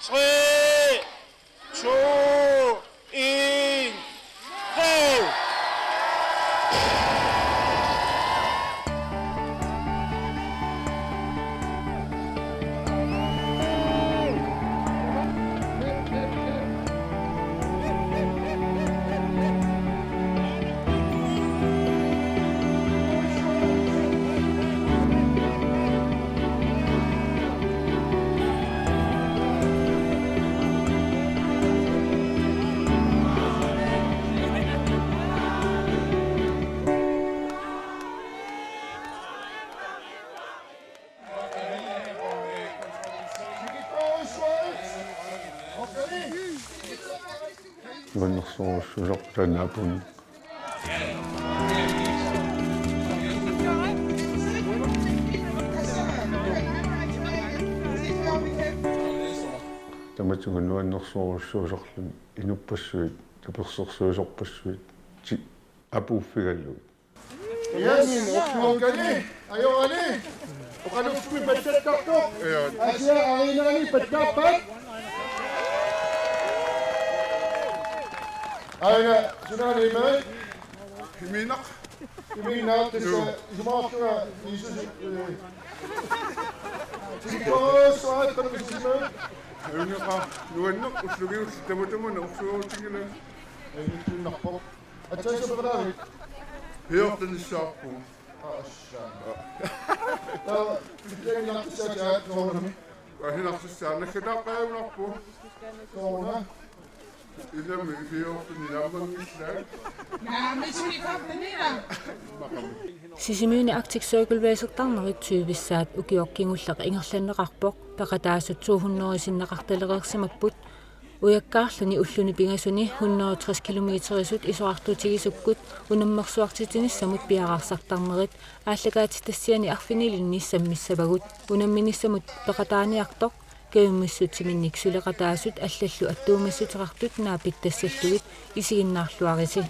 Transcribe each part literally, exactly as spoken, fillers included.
Tre, to, en, go! Nuannersorujussuusarpoq taanna apuunneq. Tamatuma nuannersorujussuusarluni inuppassuit, tapersersuisorpassuit, ti-, apuuffigalugit. Yes, okei. Ajorani. Oqaluffi patsattartoq. Asia ainaani patsaappat. Aina sunaani mai. Imiinnaq. Imiinnaq tassa. Joo. Isumaqarpunga isus. Tikikkorusuarit qanoq isumaqarpit? Ajunngilaq nuanneq ullugiullu tamatuma orsuurutinngila. Ajunngilaq. Aatsaat supernaavit? Fjortenissaarpunga. Assa. Taava, ilinartussaat soorunami? Ahinartussaat naggataaqajagunarpunga. Sooruna? Ilami fjorteni laammanngillat. Naamik suli femtenina. Maqami. Sisimiuni Arctic Circle Racertarnerit tyvissaat ukioq kingulleq ingerlanneqarpoq, peqataasut to hundrede sinneqartalereersimapput. Ujakkaarluni ulluni pingasuni hundrede og tres kilometerisut isorartutigissukkut unammersuartitsinissamut piareersartarnerit aallakaatitassiani arfinilinni sammissavagut. Unamminissamut peqataaniartoq kajummissutsiminnik suleqataasut allallu attuumassuteqartut naapitassallugit isiginnaarluarisi.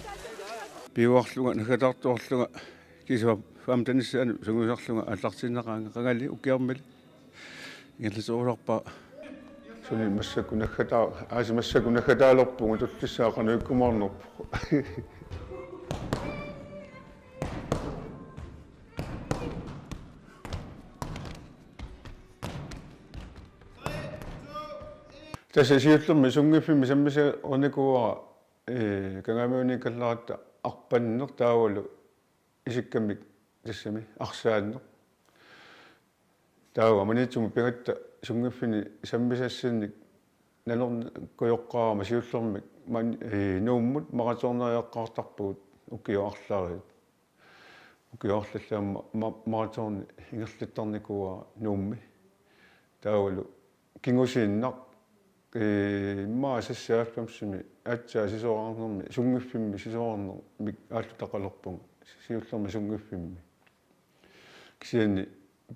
Piuarlunga naggataartuarlunga kiisa femtenissaanut sungiusarlunga aallartiinnaqaanga qangali ukiarmili. Ingerlasoorusarpara. Suli massakkut naggataa-, aasiit massakkut naggataalerpugut, tullissaa qanoq ikkumaarnerpoq. Tassa siullermik sunngiffimmi sammisoornikuuara, ee, Kangaamiuniikkallaratta arpanneq taavalu isikkamik tassami arsaanneq. Taava Maniitsumi pigatta sunngiffinni sammisassinnik nalornikujoqqaarama siullermik man-, ee, Nuummut maratoneriaqqaartarpugut ukioq arlallit. Ukioq arlallit aamma ma-, maratoni ingerlattarnikuuara Nuummi. Taavalu kingusiinnaq, ee, immaqa seksoghalvfemsimi aatsaat sisorarnermi, sunngiffimmi sisorarnermik aallutaqalerpunga, siullermik sunngiffimmi. Kisianni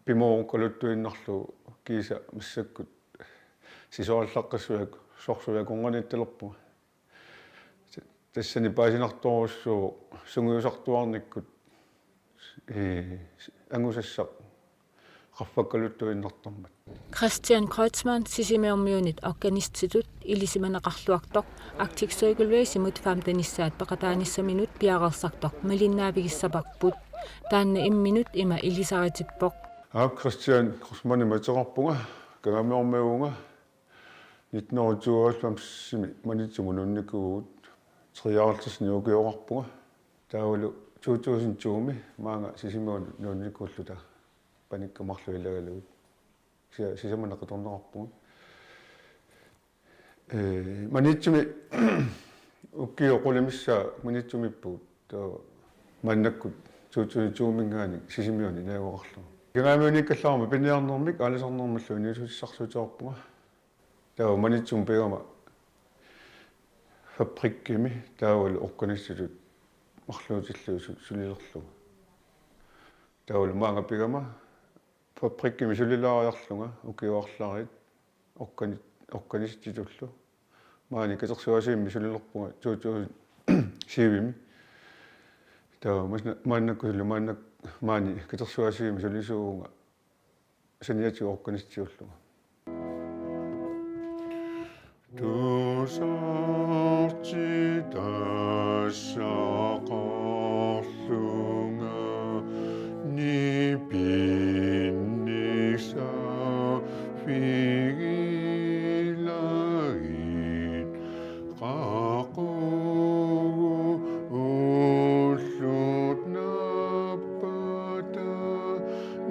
pimoorukkaluttuinnarlugu kiisa massakkut sisorallaqqissuit sorsuit akornanniittalerpunga. Tassani paasinartorujussuuvoq sungiusartuarnikkut, ee, angusassaq qaffakkaluttuinnartarmat. Christian Kreutzmann Sisimiormiunit organistitut ilisimaneqarluartoq Arctic Circle Race-imut femtenissaat peqataanissaminut piareersartoq malinnaavigissavarput. Taanna imminut ima ilisaritippoq. Aap, Christian Kreutzmannimik ateqarpunga, Kangaamiormiuuvunga. Nitten hundrede og tooghalvfemsimi Maniitsumut nuunnikuuvugut, treoghalvtredsini ukioqarpunga. Taavalu to tusind to-mi maanga Sisimiunut nuunnikuulluta panikka marluk ilagalugit. Sia-, sisamanneq qitornaqarpugut. Ee, Maniitsumi ukioq qulit missaat Maniitsumiippugut. Taava maannakkut to tusind to-minngaanniit Sisimiunut najugaqarlunga. Kangaamiuniikkallarama piniarnermik aalisarnermillu inuussutissarsiuteqarpunga. Taava Maniitsumi pigama fabrikkimi taavalu organistitut marluutillugit su-, sulilerlunga. Taavalu maanga pigama fabrikkimi sulilaariarlunga ukioq arlallit organi-, organistitullu. Maani katersugaasivimmik sulilerpunga to tusind syv-imi. Taava masna-, maannakkut suli maannak-, maani katersugaasivimmik sulisuuvunga saniatigut organistiullunga. Sartitassaqarlunga nipinniksaaffigilaarlugu qaqugu ullut nappata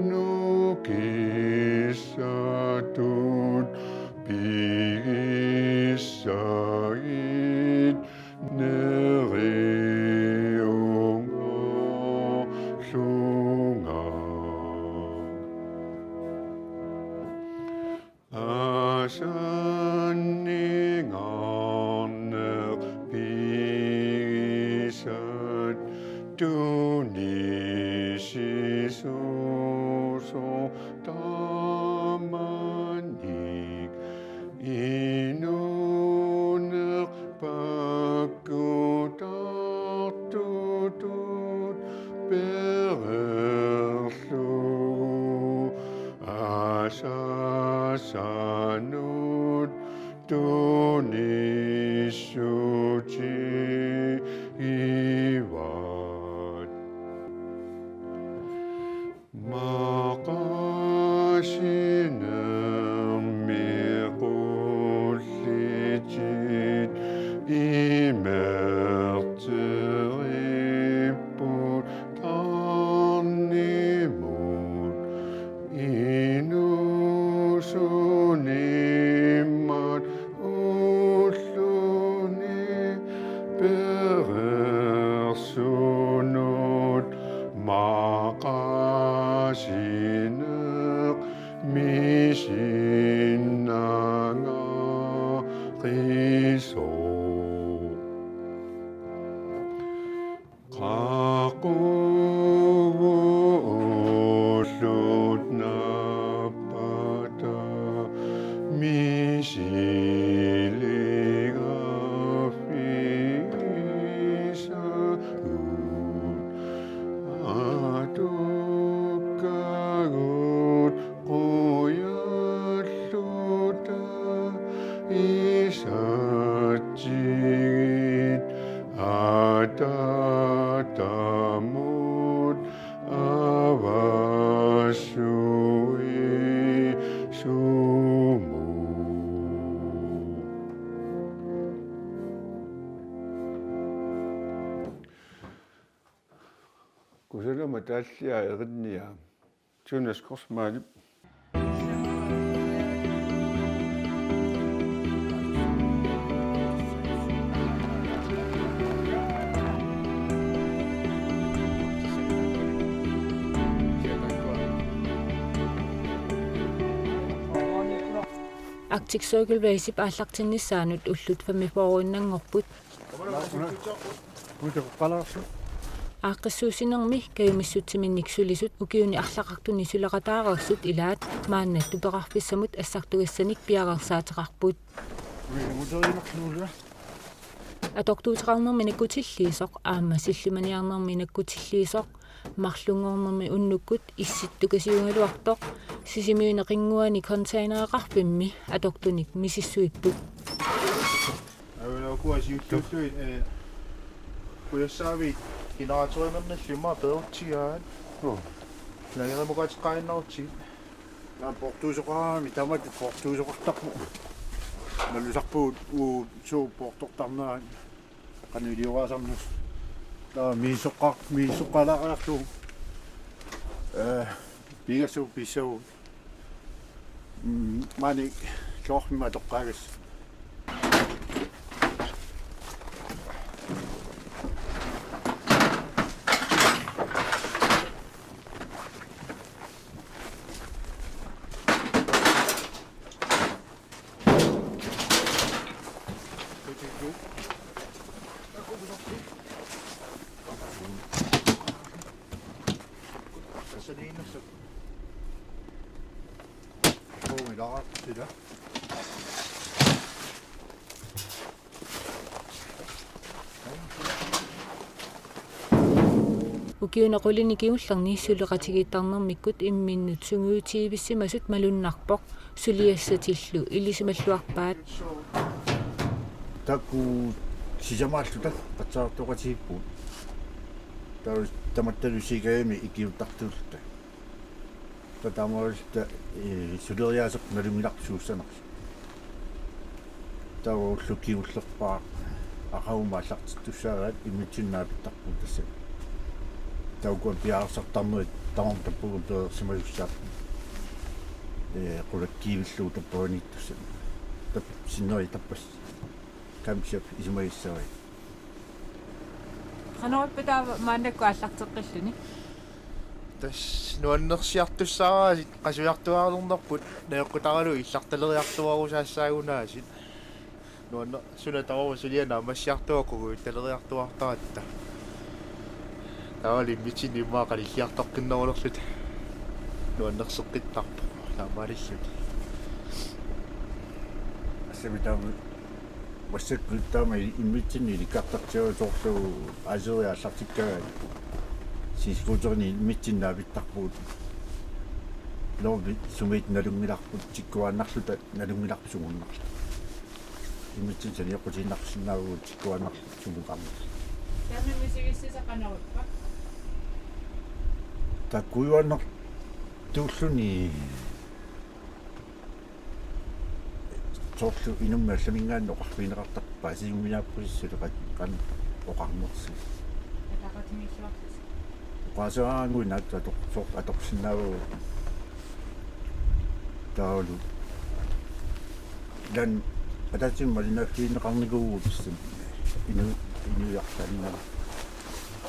nukissatut pigissagit neriunngorlunga. Asanningaarneq pigisat tunisisusooq tamanit inuuneq pakkutartutut pereerlugu asasanut tunissutigivat. Maqaasinermi qullitit imerteripput tarnimut inuusunimmat ulluni pereersunut maqaasineq misinnaaqisoq. Qaqugu ullut nappata misiligaaffigisarput atukkagut qujalluta isatsigit atatamut avassuisumut. Kusanama taallia erinnia. Tunas Korsmaanip. Arctic Circle Race-ip aallartinnissaanut ullut femogfyrrenngorput. Aaqqissuussinermi kajumissutsiminnik sulisut ukiuni arlaqartuni suleqataareersut ilaat maanna tupeqarfissamut assartugassanik piareersaateqarput. Atortuuteqarnermi nakkutilliisoq aamma sillimaniarnermi nakkutilliisoq marlunngornermi unnukkut issittukasiugaluartoq Sisimiuni qinnguani containereqarfimmi atortunik misissuipput. Auna ukua siulliullugit, eh, kujassaavit generatorinermillu immaqa perutsiaat. Joo. Lagerimukaateqqaannarutsigit. Naa poortuusoqarami tamatta poortuusoqartarpoq. Malusarpugut uu suu poortortarnerat. Qanoq iliugaasarnersoq. Taava miisoqqar-, miisoqqalaariarlugu. Eh, pigassavut pissagut. Mm, maani kloorfimmi atoqqaagassat. Ukiuni qulini kingullerni suleqatigiittarnermikkut imminnut sungiutivissimasut malunnarpoq, suliassatillu ilisimalluarpaat. Taakku sisamaalluta qatsaartoqatigiippugut. Taava tamattalu sikajami ikiuuttartuulluta. Taava taamaalilluta, ee, suleriaaseq nalunngilarput suussanersoq. Taava ulloq kingullerpaaq aqagumut aallartittussaagaat immitsinnut naapittarpugut tassa. Taava ukua piareersartarnerit tamarmik tappavunga pereersimasussaapput. Ee, qulakkiivillugu tappavaniittussat. Tap-, sinneri tappasut. Camp chef isumagissavai. Qanoq ippa taava maannakkut aallarteqqilluni? Tassa nuannersiartussaaraasiit qasujartuaalernerput najoqqutaralugu illartaleriartuaarusaassaagunaasit. Nuanner-, suna tamarmi suliaq naammassiartuaarukku kukujuttaleriartuaartaratta. Taavalu immitsinnut immaqa qanilliartoqqinnerulerluta. Nuannerseqqittarpoq taamaalilluni. Assami taama massakkut taama immitsinnut ilikkartartigalugu soorlu aaseriaq aallartikkaangat snescooterinik immitsinnut naapittarpugut. Lorvi sumiit nalunngilarput tikkuaannarluta nalunngilarput sungunnerluta. Immitsinnut sanioqqutiinnarsinnaavugut tikkuaannarluta sumukaarnerluta. Taama misigissasi qanoq ippa? Taakkuujuaannartuulluni soorlu inummit allaminngaanniit oqarfigineqartarpoq paasiuminaappusi suleqat qanoq oqarnersusi. Ataqatigiilluarlusi. Oqaaseraanguit naatsoq atoq-, soorlu atorsinnaavagut. Taavalu. Ilaanni ataatsimik malinnaaffigineqarnikuuvugut tassa inu-, inuiartaanngilaq.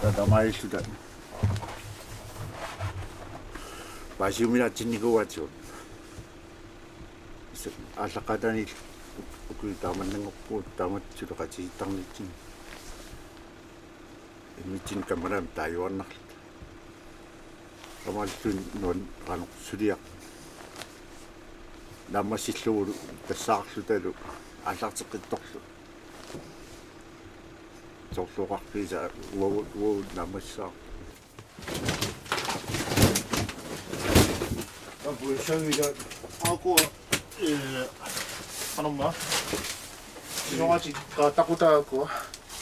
Taava taamaalilluta. Paasiuminaatsinnikuuaatigut. Aallaqqaataaniillu ukiut taamannanngorpugut taamatut suleqatigiittarnitsinni. Immitsinnut kammalaamik taajuaannarluta. Taamaalilluni nuann-, qanoq suliaq naammassillugulu tassaarlutalu aallarteqqittorlu. Soorlu oqarfigisaat uagut, uagut naammassisaarput. Takuissavigit. Aaku, ee, qanormaa. Isoraatik taqutaa aaku.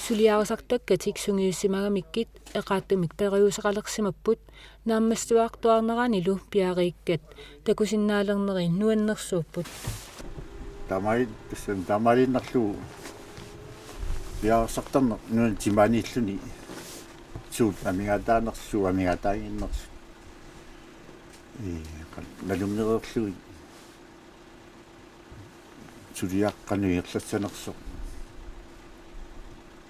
Suliarisartakkatik sungiussimagamikkit eqaattumik periuseqalersimapput naammassivartuarneranilu piareerikkat takusinnaalerneri nuannersuupput. Taamaalilluni, tassami taamaaliinnarlugu piareersartarneq nuann-, timaaniilluni suut amigaataanersut, suut amigaataaginnginnersut. Ee, qan-, nalunngereerlugit suliaq qanoq ingerlassanersoq.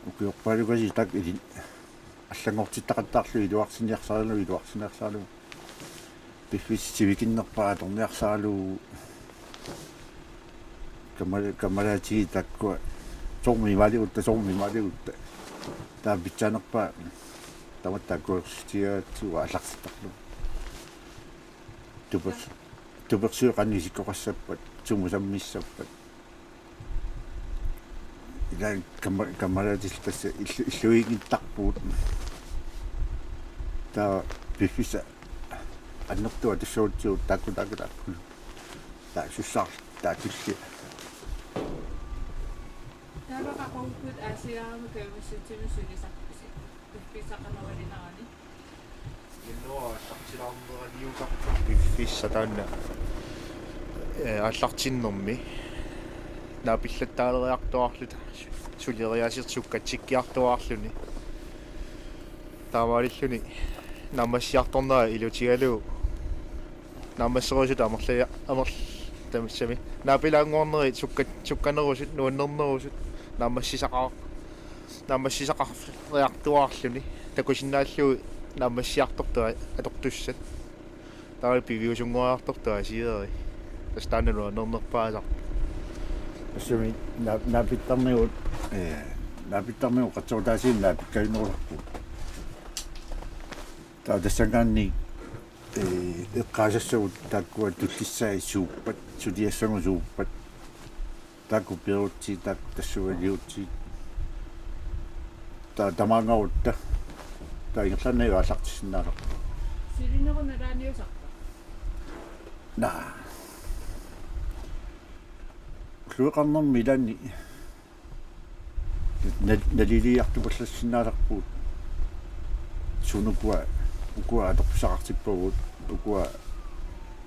Ukiorpaaluit taakku illit allanngortittaqattaarlugit iluarsiniarsaralugu, iluarsiniarsaralugu. Piffissaq sivikinnerpaaq atorniarsaralugu. Kamma-, kammalaatigiit taakkua soormi imaaligutta, soormi imaaligutta. Taava pitsaanerpaaq tamatta akuersutigaatigut aallartittarlugu. Tupers-, tupersuit qanoq isikkoqassappat, sumut sammissappat. Ilaanni kamma-, kammalaatillu tassa illu-, illuinngittarpugut. Taava piffissaq annertuumik tussagutsigu taakku, taakku, taakku. Taava sussaarluta taava tullia. Taava qaqugukkut Aasiaama kajumissutsiminni sulisarpisi? Piffissaq qanorulinerani. Minnerunngilaq aallartilaarneraniugarput piffissaq taanna, ee, aallartinnermi naapillattaaleriartuaarluta su-, suleriaaseq sukkatsikkiartuaarluni. Taamaalilluni naammassiartornera ilutigalugu naammasserusuttut amerla-, amerl-, tamassami naapilaannguarnerit sukkat-, sukkanerusut, nuannernerusut naammassisaqar-, naammassisaqarfigiartuaarluni takusinnaallugu naammassiartortut atortussat. Taava piviusunngoriartortut aasieri. Tassa taanna nuannernerpaasarpoq. Tassami naa-, naapittarnigut, ee, naapittarnigut qatsoortaasiinnaat pikkajunerusarpugut. Taava tassanngaanniit, ee, eqqaasassagut taakkua tullissaat suuppat, suliassagut suuppat. Taakku peerutsigit, taakku tassunga iliuutsigit. Taava tamaanngarutta. Taava ingerlaannaq aallartissinnaalerpoq. Sulinerup nalaaniusarpa? Naa. Ulluiqarnermi ilaanni Nal-, naliliiartupallassinnaalerpugut. Suut ukua, ukua atorfissaqartippagut, ukua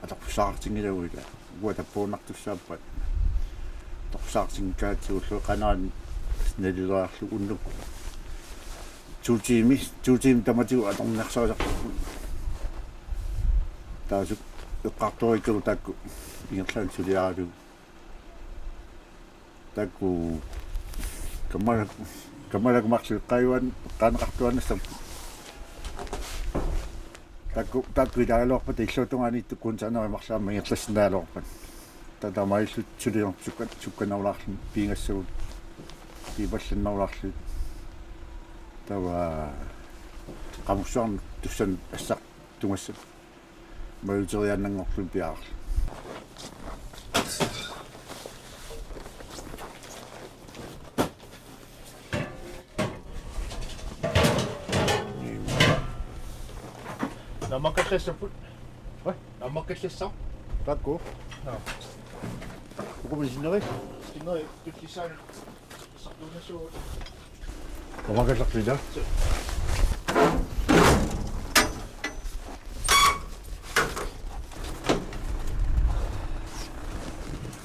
atorfissaqartinngilagut ila. Ukua tappuunnartussaappat. Atorfissaqartinngikkaatsigullu qanoq nalileriarlugu unnuk. To tiimi, to tiimi tamatigut atorniarsarisarpugut. Taasuk eqqartoriikkagut taakku ingerlaannaq suliaralugu. Taakku kammalak-, kammalakku marluk eqqaajuan-, eqqaaneqartuaannassapput. Taakku, taakku ilaagaluarpata illuatungaaniittoq kunsaanerit marluk aamma ingerlassinnaagaluarpata. Taava taamaalillutik sulinerput sukka-, sukkannerulaarlugit piigassagut, piipallannerulaarlugit. Taava qamussuarnik tussannik assartugassat. Majuteriaannanngorlugit piaarlugit. Naammakkallassapput. Hva? Naammakkallassaaq. Taakku? Naa. Uku misinneri? Sinneri tullissaanut. Tamakkerlaqqiita.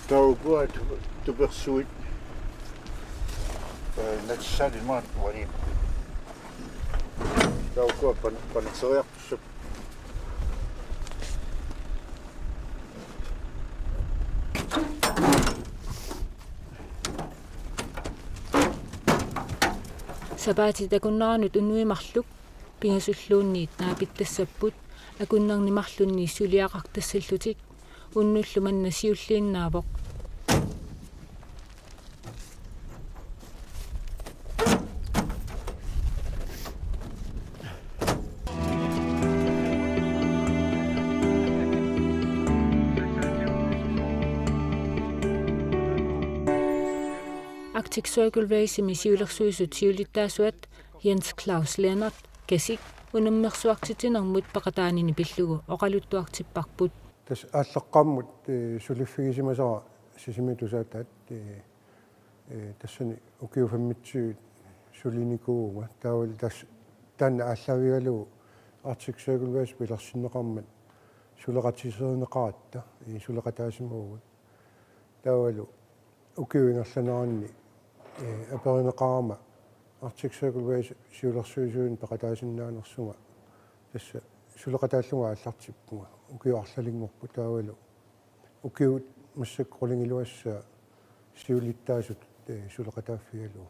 Taava ukua tu-, tupersuit. Eh, natissaat imaat uani. Taava ukua pan-, panerseriartussaapput. Sapaatit akunneranut unnuit marluk pingasulluunniit naapittassapput, akunnerni marlunni suliaqartassallutik. Unnullu manna siulliinnaavoq. Arctic Circle Race-imi siulersuisut siulittaasuat Jens Claus Lennert Kasik unammersuartitsinermut peqataanini pillugu oqaluttuartipparput. Tassa aallaqqaammut, eh, suliffigisimasara Sisimiut Tusaataat, eh, eh, tassani ukiut femogtyve sulinikuuvunga. Taavalu tassa taanna aallaavigalugu Arctic Circle Race pilersinneqarmat suleqatiserineqaratta, eh, suleqataasimavugut. Taavalu ukiup ingerlaneranni, eh, aperineqarama Arctic Circle Race siulersuisuinut peqataasinnaanersunga tassa suleqataallunga aallartippunga. Ukiut arlalinngorput taavalu ukiut massakkut qulingiluassaat siulittaasut, eh, suleqataaffigalugu.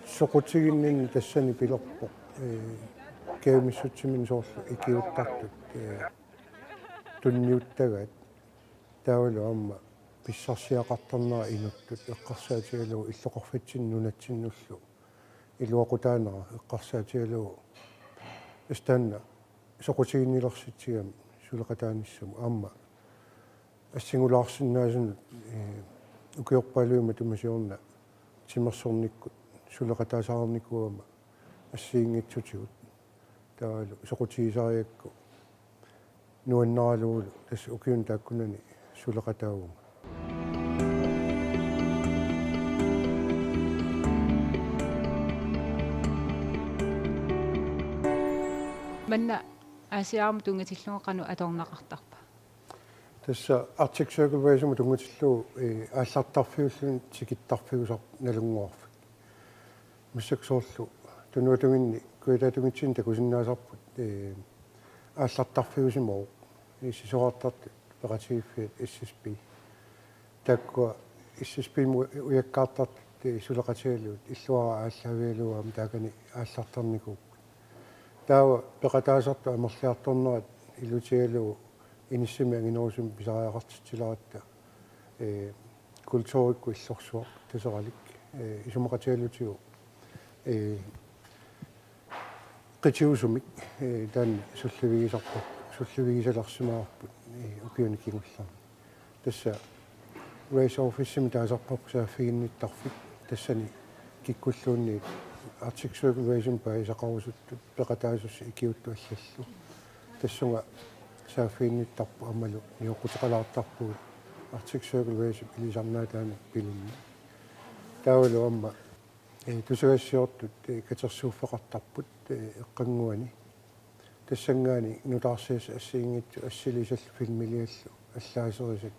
Soqutiginninni tassani pilerpoq, eh, kajumissutsiminnik soorlu ikiuuttartut, eh, tunniuttagaat. Taavalu aamma pissarsiaqartarnera inuttut eqqarsaatigalugu illoqarfitsinnut nunatsinnullu iluaqutaanera eqqarsaatigalugu. Tassa taanna soqutiginnilersitsigami suleqataanissamut aamma assingulaarsinnaasunut, eh, ukiorpaaluit matuma siorna timersornikkut suleqataasarnikuugama assigiinngitsutigut. Taavalu soqutigisarigakku nuannaralugulu tassa ukiuni taakkunani suleqataavunga. Manna Aasiaamut tunngatillugu qanoq atorneqartarpa? Tassa Arctic Circle Race-imut tunngatillugu, eh, aallartarfiulluni tikittarfiusarpoq Nalunnguarfik. Massakkut soorlu tunuatunginni kujataatungitsinni takusinnaasarput, eh, aallartarfiusimavoq, eh, sisorartartut peqatigiiffiat S S P. Taakkua S S P-mut ujakkaartartut, eh, suleqatigalugit illuara aallaavigalugu aamma taakani aallartarnikuupput. Taava peqataasartut amerliartornerat ilutigalugu inissami anginerusumi pisariaqartitsileratta, eh, kulturikkut illorsuaq Taseralik, eh, isumaqatigalutigu, eh, qitiusumik, eh, taanna sullivigisarput, sullivigisalersimavarput, eh, ukiuni kingullerni. Tassa Race Office-imi taasarparput saaffiginnittarfik, tassani kikkulluunniit Arctic Circle Race-imik paasisaqarusuttut peqataasussat ikiuuttut allallu. Tassunga saaffiginnittarput aammalu nioqquteqalaartarpugut Arctic Circle Race-ip ilisarnaataanik pilinni. Taavalu aamma, eh, tusagassiortut, eh, katersuuffeqartarput, eh, eqqannguani. Tassanngaanniit nutaarsiassat assigiinngitsut assilisallu filmiliallu allaaserisat,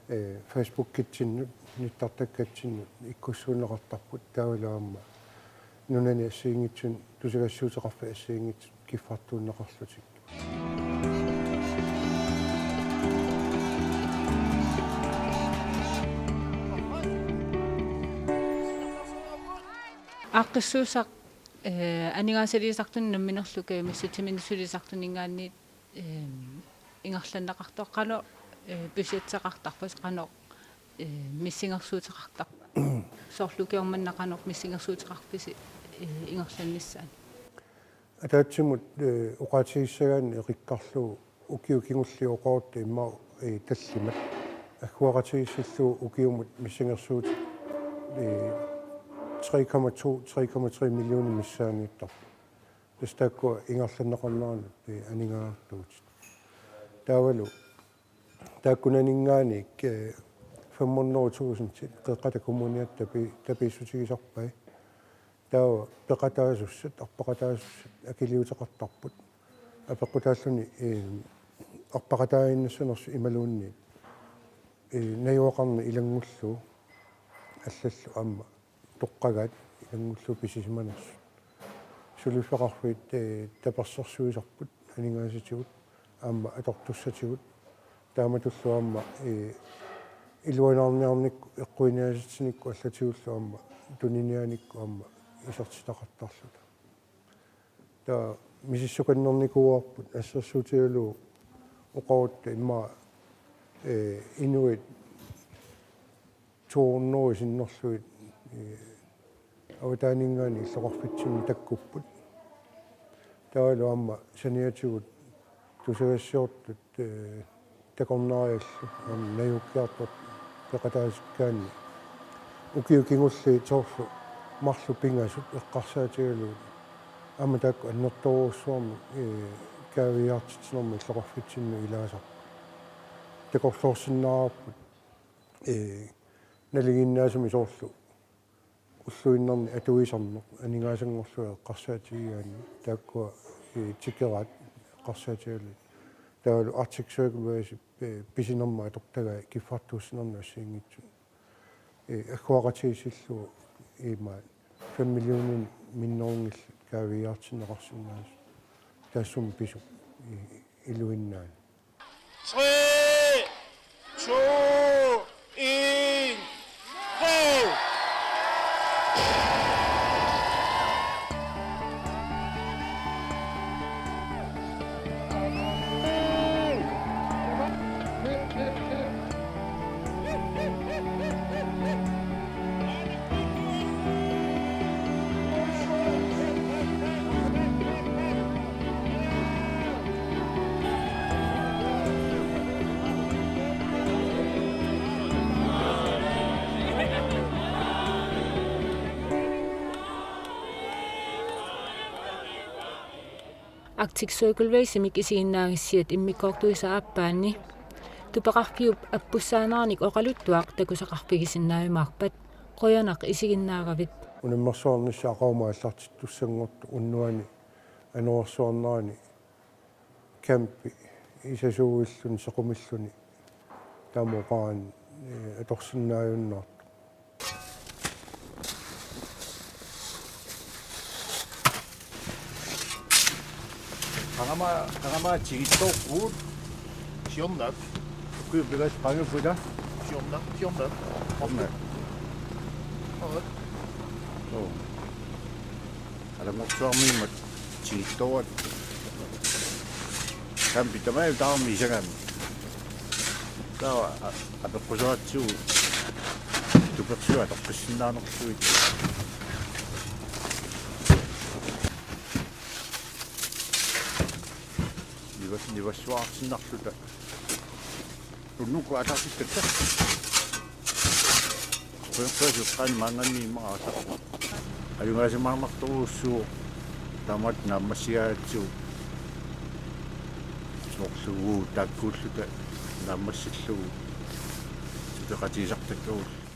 eh, Facebookitsinnut, nittartakkatsinnut ikkussuunneqartarput, taavalu aamma nunani assigiinngitsunik tusagassiuuteqarfiit assigiinngitsut kiffartuunneqarlutik. Aaqqissuussaq, eh, aningaasaliisartuni namminerlu kajumissutsiminnik sulisartuninngaanniit, eh, ingerlanneqartoq qanoq, eh, budgetseqartarpa, qanoq, eh, missingersuuteqartarpa? Soorlu ukioq manna qanoq missingersuuteqarpisi, eh, ingerlannissaanut? Ataatsimut, eh, oqaatigissagaanni eqikkarlugu ukiut kingulliit oqarutta immaqa, eh, tallimat. Agguaqatigiissillugu ukiumut missingersuutit, eh, tre komma to, tre komma tre millioner missaanniittarput. Tassa taakkua ingerlanneqarneranut, eh, aningaasartuutit. Taavalu taakkunaninngaanniit, eh, fem hundrede tusind Qeqqata Kommuniata tapi-, tapiissutigisarpai. Taava peqataasussat, arpaqataasussat akiliuteqartarput. Apeqqutaalluni, eh, arpaqataaginnassanersut imaluunniit, eh, najugaqarneq ilanngullugu allallu aamma toqqagaat ilanngullugu pisisimanersut. Suliffeqarfiit, eh, tapersersuisarput aningaasatigut aamma atortussatigut. Taamatullu aamma, eh, iluanaarniarnikkut, eqquiniaasatsinikku allatigullu aamma tuniniaanikku aamma isertitaqartarluta. Taava misissukannernikuuarput assersuutigalugu oqarutta immaqa, eh, inuit to hundrede sinnerlugit, eh, avataaninngaanniit illoqarfitsinni takkupput. Taavalu aamma saniatigut tusagassiortut, eh, takornariallu aamma najukkiartortut peqataatikkaanni ukiut kingulliit soorlu marluk pingasut eqqarsaatigalugit aamma taakku annertoorujussuarmik, eh, kaaviiaartitsinermut illoqarfitsinnut ilaasarput. Takorloorsinnaavarput, eh, nalinginnaasumik soorlu ulluinnarni atuisarneq aningaasanngorlugit eqqarsaatigigaanni taakkua, eh, tikeraat eqqarsaatigalugit. Taavalu Arctic Circle Race, eh, pisinermut atortagai kiffartuussinermi assigiinngitsunik, eh, agguaqatigiissillugu imaat fem millioner minnerunngillat kaaviiaartinneqarsinnaasut taassuma pisut, eh, iluinnaani. Tre, to, en, go! Arctic Circle Race-imik isiginnaagissiat immikkoortuisa aappaanni tupeqarfiup appussaanerannik oqaluttuaq takusaqarfigisinnaajumaarpat. Qujanaq isiginnaaravit. Unammersuarnissaq aqagumut aallartittussanngortoq unnuani anorersuarnerani campi isasuuilluni sequmilluni taama oqaraanni, eh, atorsinnaajunnaartoq. Qangama, qangama tigittoorpugut. Siornap. Ukui pigas qangipputa. Siornap, siornap. Siornap. Oi. Soo. Alanngorsuarmiimmat tigittoorput. Campi tamaat taarmi isagami. Taava a-, apeqquseratsigu tupersuaq atoqqissinnaanerlugit. Nivas-, nivassuarsinnarluta. Unnukkut ataasikkakka. Qujanarsuaq eqqaani maanngaanniit immaqa aasaq. Ajugaasimaarnartorujussuuvoq taamatut naammassigaatsigu. Soorlu taakkuulluta naammassillugu. Suleqatigisartakkavut.